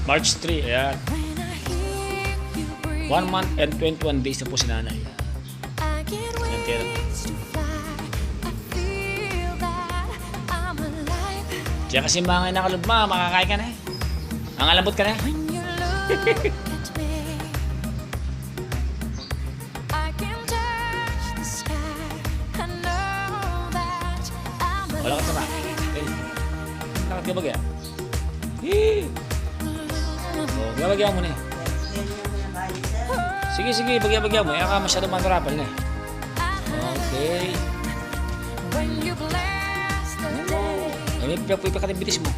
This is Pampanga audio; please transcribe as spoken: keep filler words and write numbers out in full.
March three, ayan. One month and twenty-one days na po si nanay. Ayan, kaya lang. Diyan kasi mga nakalub ma, makakain ka na eh. Ang alambot ka na eh. Wala ka sama. Eh, bakit ka bagya? Yee! Oh, bagya-bagya mo na eh. Sige, sige, bagya-bagya mo. Kaya ka masyado matarapal na eh. Okay. Ano mo? Eh, may pipakatimbitis mo.